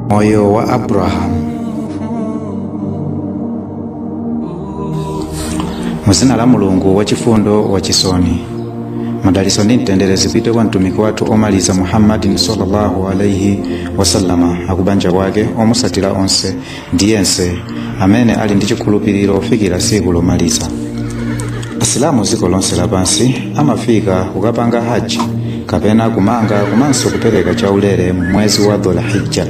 Moyo wa Abrahamu. Muzina la Mulungu wachifundo wachisoni, madaliso ndi mtendere zipite kwa mtumiki wathu omaliza Muhammadin sallallahu alaihi wasallama, akubanja kwake, omusatira onse ndi yense amene ali ndi chikhulupiriro ofikira tsiku lomaliza. Asilamu dziko lonse lapansi amafika kukapanga haji kapena kumanga komanso kupereka chaulere mu mwezi wa Dhul-Hijja.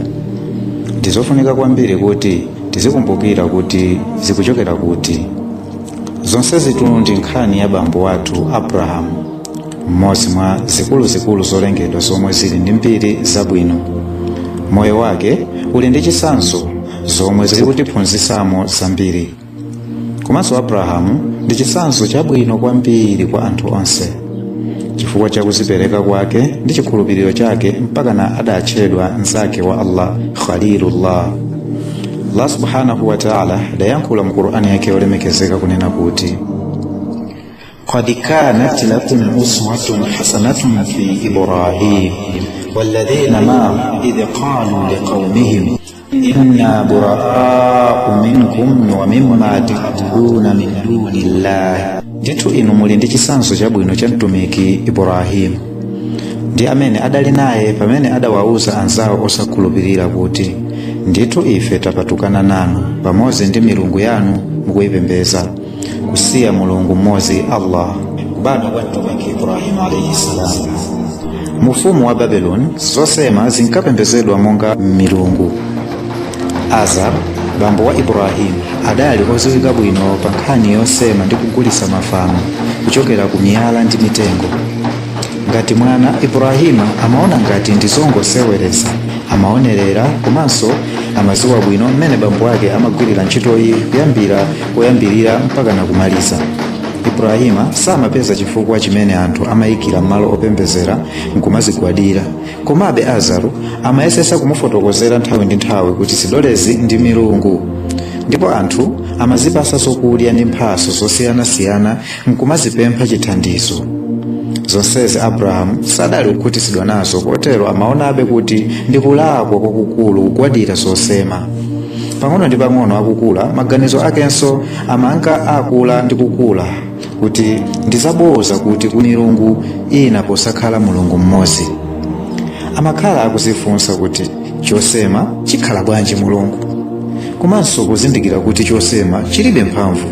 Ndizofunika kwambiri kuti tizikumbukira kuti zikuchokera kuti. Zonse zitu ndi nkhani ya bambo wathu Abrahamu, mmodzi mwa zikuluzikulu zolengedwa zomwe zili ndi mbiri zabwino. Moyo wake uli ndi chitsanzo zomwe zikutiphunzitsamo zambiri. Komanso Abrahamu ndi chitsanzo chabwino kwambiri kwa anthu onse chifukwa cha kuzipereka kwake ndi chikhulupiriro chake, mpaka na adatchedwa mnzake wa Allah, Khalilullah. Allah subhanahu wa ta'ala adayankhula mu Qur'ani yake yolemekezeka kunena kuti: قد كانت لكم أسوة حسنة في إبراهيم والذين معه إذ قالوا لقومهم إنا براء منكم ومما تعبدون من دون الله. Ndithu inu muli ndi chitsanzo chabwino cha mtumiki Ibrahimu ndi amene adali naye pamene adawauza anzawo osakhulupirira kuti, ndithu ife tapatukana nanu pamodzi ndi milungu yanu mukuyipembedza, kusiya Mulungu mmodzi Allah. Kubadwa kwa mtumiki Ibrahimu alayhi salam mu ufumu wa Babeloni, zosema zinkapembedzedwa monga milungu. Azar, bambo wa Ibrahimu, adali odziwika bwino pa nkhani yosema ndi kugulitsa mafano kuchokera ku miyala ndi mitengo. Ngati mwana, Ibrahima amaona ngati ndi zongosewereza, amaonerera komanso amadziwa bwino mmene bambo ake amagwirira ntchitoyi kuyambira poyambirira mpaka na kumaliza. Ibrahima samapeza chifukwa chimene anthu amayikira malo opembedzera nkumazigwadira. Komabe Azaru amayesesa kumufotokozera nthawi ndi nthawi kuti zidolezi ndi milungu, ndipo anthu amazipasa zokudya ndi mphatso zosiyanasiyana nkumazipempha chithandizo. Zonsezi Abrahamu sadali kukhutitsidwa nazo, kotero amaonabe kuti ndi kulakwa kwakukulu kugwadira zosema. Pang'ono ndi pang'ono akukula, maganizo akenso amanka akula ndi kukula kuti ndizaboza kuti ku milungu ina posakhala Mulungu mmodzi. Amakhala akuzifunsa kuti chosema chikhala bwanji Mulungu, komanso kuzindikira kuti chosema chilibe mphamvu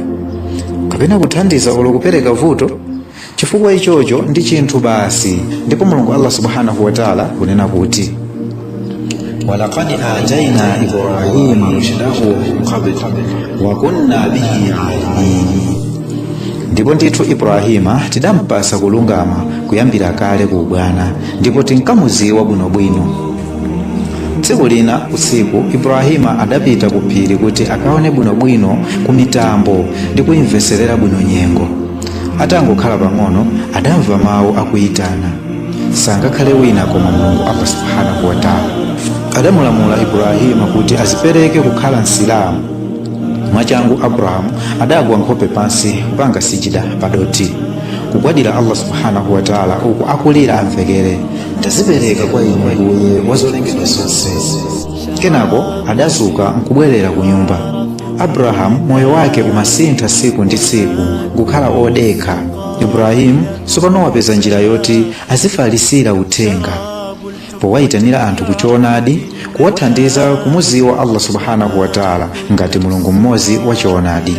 kapena kuthandiza olo kupereka vuto, chifukwa ichocho ndi chinthu basi. Ndipo Mulungu Allah subhanahu wa ta'ala kunena kuti: walaqad atayna Ibrahima rushdahu min qabl wa kunna bihi alimin. Ndipo ndithu Ibrahima tidampasa kulungama kuyambira kale ku ubwana, ndipo tinkamuziwa bwinobwino. Tsiku lina usiku Ibrahima adapita ku phiri kuti akaone bwinobwino ku mitambo ndi kuyimveserera bwino nyengo. Atangokhala pang'ono, adamva mawu akuyitana. Sangakhale wina koma Mulungu Allah subhanahu wa ta'ala. Adamulamula Ibrahima kuti azipereke kukhala msilamu. Mwachangu Abrahamu adagwa nkhope pansi kupanga sijida padoti, kugwadira Allah subhanahu wa ta'ala, uku akulira amvekere, ndazipereka kwa inu Mbuye wa zolengedwa zonse. Kenako adazuka nkubwerera ku nyumba. Abrahamu moyo wake umasintha tsiku ndi tsiku nkukhala odekha. Ibrahimu tsopano wapeza njira yoti azifalisira uthenga powayitanira anthu kuchoonadi, kuwathandiza kumuziwa Allah subhanahu wa ta'ala ngati Mulungu mmodzi wa choonadi.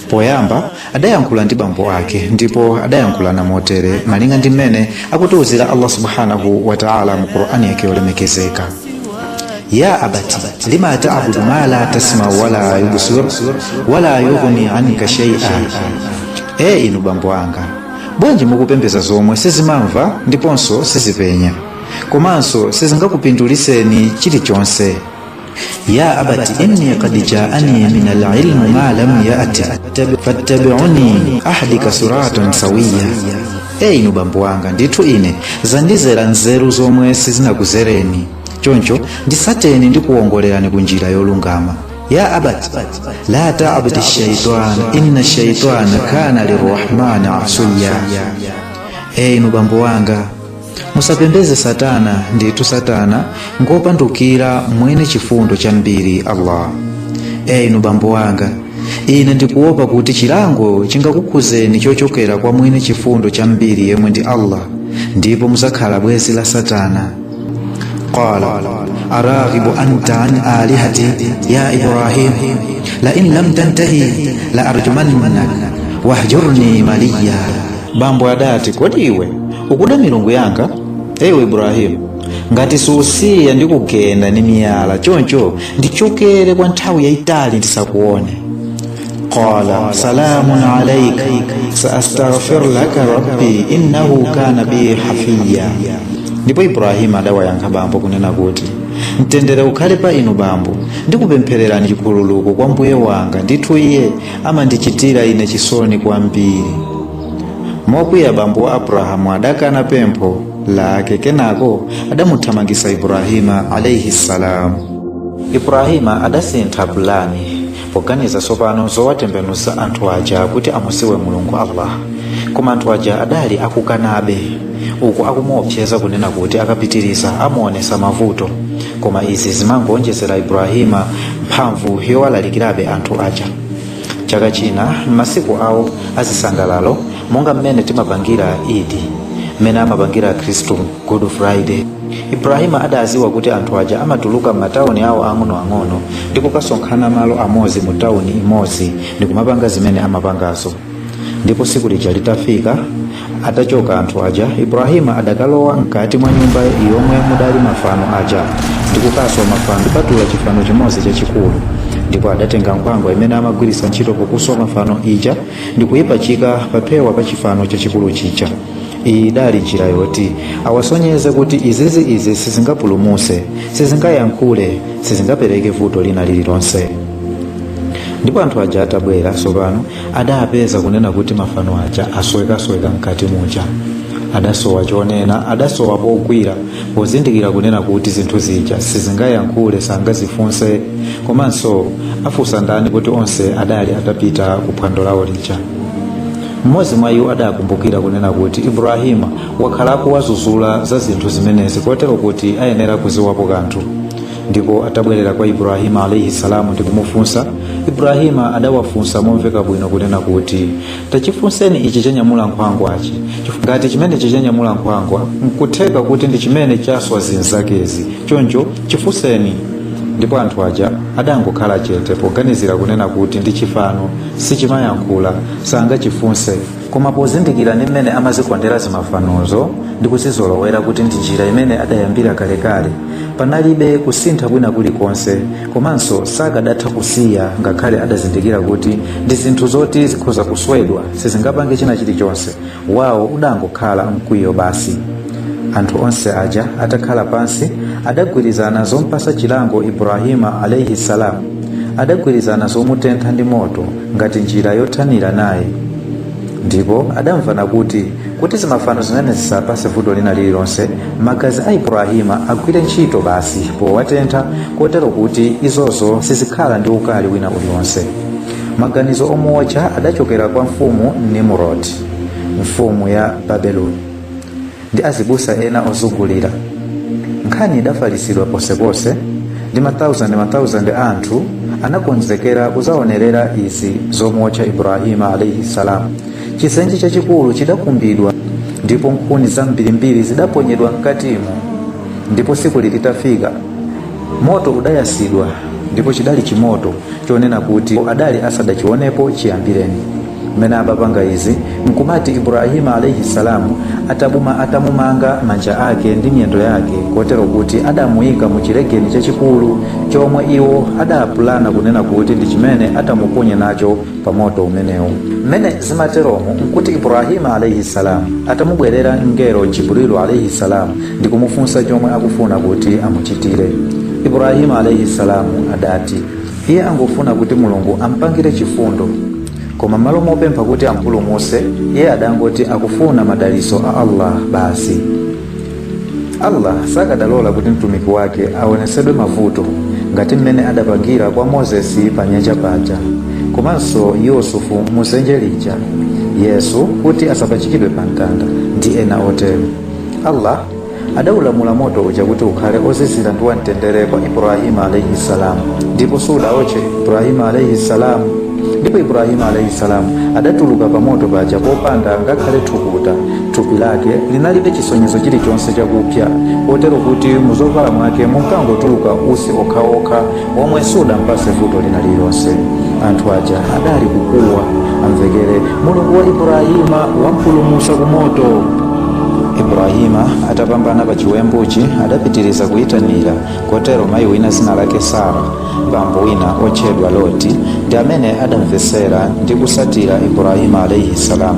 Poyamba adayankhula ndi bambo ake, ndipo adayankhulana motere malinga ndi mmene akutiwuzira Allah subhanahu wa ta'ala mu Qur'ani yake yolemekezeka: ya abati lima ta'budu ma la tasma wala yubsir wala yughni anka shay'a. E inu bambo anga, bwanji mukupembeza zomwe sizimamva ndiponso sizipenya komanso sizingakupinduliseni chilichonse? Ya abati inni qad jaani min alilmi ma lam yati fattabi'uni ahdika siratan sawiya. E inu bambo wanga, ndithu ine zandizera nzeru zomwe sizinakuzereni, choncho ndisateni ndi kuwongolerani ku njira yolungama. Ya abati la ta'budi shaitan inna shaitana kana lirrahmani asiya. E inu bambo wanga, Musapembeze Satana, ndithu Satana ngopandukira mwene chifundo chambiri Allah. Inu bambo wanga, ine ndikuopa kuti chilango chingakukhuzeni chochokera kwa mwene chifundo chambiri yemwe ndi Allah, ndipo muzakhala bwenzi la Satana. Qala araghibu anta an alihati ya Ibrahim la in lam tantahi la arjumannak wahjurni maliya. Bambo adati, kodi iwe ukuda milungu yanga, ewe Ibrahimu? Ngati susiya ndikugenda ndi miyala, choncho ndichokere kwa nthawi yayitali ndisakuone. Qala salamun alayka saastaghfir laka rabbi innahu kana bi hafiya. Ndipo Ibrahimu adawayankha bambo kunena kuti, mtendere ukhale pa inu bambo, ndikupemphererani chikhululuko kwa mbuye wanga, ndithu iye amandichitira ine chisoni kwambiri. Mokwiya bambo wa Abrahamu adakana pempho lake, kenako adamuthamangisa Ibrahima alayhi salam. Ibrahima adasintha pulani poganiza tsopano zowatembenuza anthu aja kuti amusiwe Mulungu Allah, koma anthu aja adali akukanabe, uku akumuopseza kunena kuti akapitiriza amuonesa mavuto. Koma izi zimangoonjezera Ibrahima mphamvu yowalalikirabe anthu aja. Chaka china m'masiku awo azisangalalo, monga mmene timapangira Idi, mmene amapangira Khristu Good Friday, Ibrahima adaziwa kuti anthu aja amatuluka m'matawuni awo ang'onoang'ono ndi kukasonkhana malo amodzi mu tawuni imodzi ndi kumapanga zimene amapangazo. Ndipo siku lija litafika, atachoka anthu aja, Ibrahima adakalowa mkati mwa nyumba yomwe mudali mafano aja ndi kukaswa mafano, kupatula chifano chimodzi chachikulu. Ndipo adatenga nkhwangwa imene amagwiritsa ntchito pokuswa mafano ija ndi kuyipachika paphewa pa chifano chachikulu chija. Iyi idali njira yoti awasonyeze kuti izizi izi sizingapulumuse, sizingayankhule, sizingapereke vuto lina lililonse. Ndipo anthu aja atabwera tsopano, adapeza kunena kuti mafano aja aswekasweka mkati muja. Adasowa chonena, adasowa pogwira, pozindikira kunena kuti zinthu zija sizingayankhule, sangazifunse, komanso afunsa ndani kuti onse adali atapita ku phwando lawo lija. Mmodzi mwa iwo adakumbukira kunena kuti Ibrahima wakhala akuwazuzula za zinthu zimenezi, kotero kuti ayenera kuziwapo kanthu. Ndipo atabwerera kwa Ibrahima alayhi salamu ndi kumufunsa, Ibrahima adawafunsa momveka bwino kunena kuti, tachifunseni ichi chanyamula nkhwangwachi, ngati chimenechi chanyamula nkhwangwa nkutheka kuti ndi chimene chaswa zinzakezi, choncho chifunseni. Ndipo anthu aja adangokhala chete poganizira kunena kuti ndi chifano, sichimayankhula, sangachifunse. Koma pozindikira ndi mmene amazikondera zimafanozo ndi kuzizolowera kuti ndi njira imene adayambira kalekale, panalibe kusintha kwina kulikonse, komanso sakadatha kusiya ngakhale adazindikira kuti ndi zinthu zoti zikhoza kuswedwa, sizingapange china chilichonse. Wawo udangokhala mkwiyo basi. Anthu onse aja atakhala pansi, adagwirizana zompasa chilango Ibrahima alayhi salam. Adagwirizana zomutentha ndi moto ngati njira yothanira naye. Ndipo adamvana kuti zimafano zimene zisapase vuto lina lililonse, magazi a Ibrahima agwire ntchito basi powatentha, kotero kuti izozo sizikhala ndi ukali wina uliwonse. Maganizo omuwotcha adachokera kwa mfumu Nimrod, mfumu ya Babeloni, ndi azibusa ena ozungulira. Nkhani idafalitsidwa posepose ndi mathausandi anthu anakonzekera kuzaonerera izi zomuwotcha Ibrahima alayhi salam. Chisenje chachikulu chidakumbidwa ndipo nkhuni zambirimbiri zidaponyedwa mkatimo. Ndipo siku litafika, moto udayasidwa, ndipo chidali chimoto chonena kuti adali asadachionepo chiyambireni. Mmene abapanga izi nkumati Ibrahima alayhi salamu atamumanga manja ake ndi miyendo yake, kotero kuti adamuyika mu chilegeni chachikulu chomwe iwo adapulana kunena kuti ndi chimene atamuponye nacho pa moto umenewu. Mmene zimateromo nkuti Ibrahima alayhi salam atamubwerera mngelo Jibrilu alayhi salam ndi kumufunsa chomwe akufuna kuti amuchitire. Ibrahima alayhi salamu adati iye angofuna kuti Mulungu ampangire chifundo, koma malo mopempha kuti ampulumuse, iye adangoti akufuna madaliso a Allah basi. Allah sakadalola kuti mtumiki wake aonesedwe mavuto ngati mmene adapangira kwa Mozesi pa nyanja paja, komanso Yusufu muzenje lija, Yesu kuti asapachikidwe pa mtanda, ndi ena otero. Allah adaulamula moto uja kuti ukhale ozizira ndi wamtendere kwa Ibrahima alaihi salam, ndipo sudaotche Ibrahima alaihi salam. Ndipo Ibrahima alaihi salam adatuluka pa moto paja popanda ngakhale thukuta. Thupi lake linalibe chisonyezo chilichonse chakupya, kotero kuti muzovala mwake munkangotuluka usi okhaokha omwe sudampase vuto lina lililonse. Anthu aja adali kukuwa amvekere, "Mulungu wa Ibrahima wampulumusa ku moto." Ibrahima atapambana pa chiwembuchi, adapitiriza kuyitanira, kotero mayi wina zina lake Sara, bambo wina otchedwa Loti, ndi amene adamvesera ndi kusatira Ibrahima alaihi salam.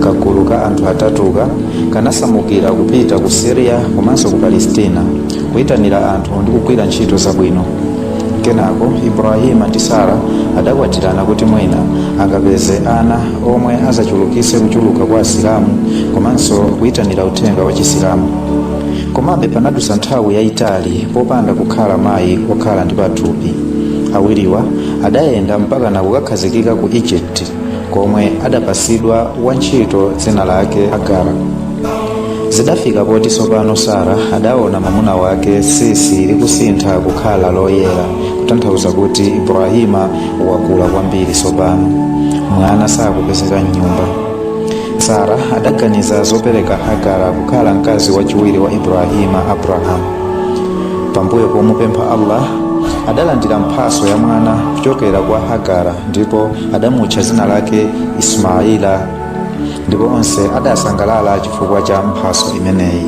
Kagulu ka anthu atatuka kanasamukira kupita ku Syria komanso ku Palestina kuyitanira anthu ndi kugwira ntchito zabwino. Kenako Ibrahima ndi Sara adakwatirana kuti mwina angapeze ana omwe azachulukise kuchuluka kwa Asilamu komanso kuyitanira uthenga wa Chisilamu. Komabe panadusa nthawi yayitali popanda kukhala mayi okhala ndi pathupi. Awiriwa adayenda mpaka na kukakhazikika ku Egypt, komwe adapasidwa wantchito dzina lake Hagara. Zidafika poti tsopano Sara adaona mwamuna wake sisi likusintha kukhala loyera, kutanthauza kuti Ibrahima wakula kwambiri tsopano, mwana sakupezeka mnyumba. Sara adaganiza zopereka Hagara kukhala mkazi wachiwiri wa Ibrahima, Abrahamu. Pambuyo pomupempha Allah, adalandira mphaso ya mwana kuchokera kwa Hagara, ndipo adamutcha zina lake Ismaila, ndipo onse adasangalala chifukwa cha mphaso imeneyi.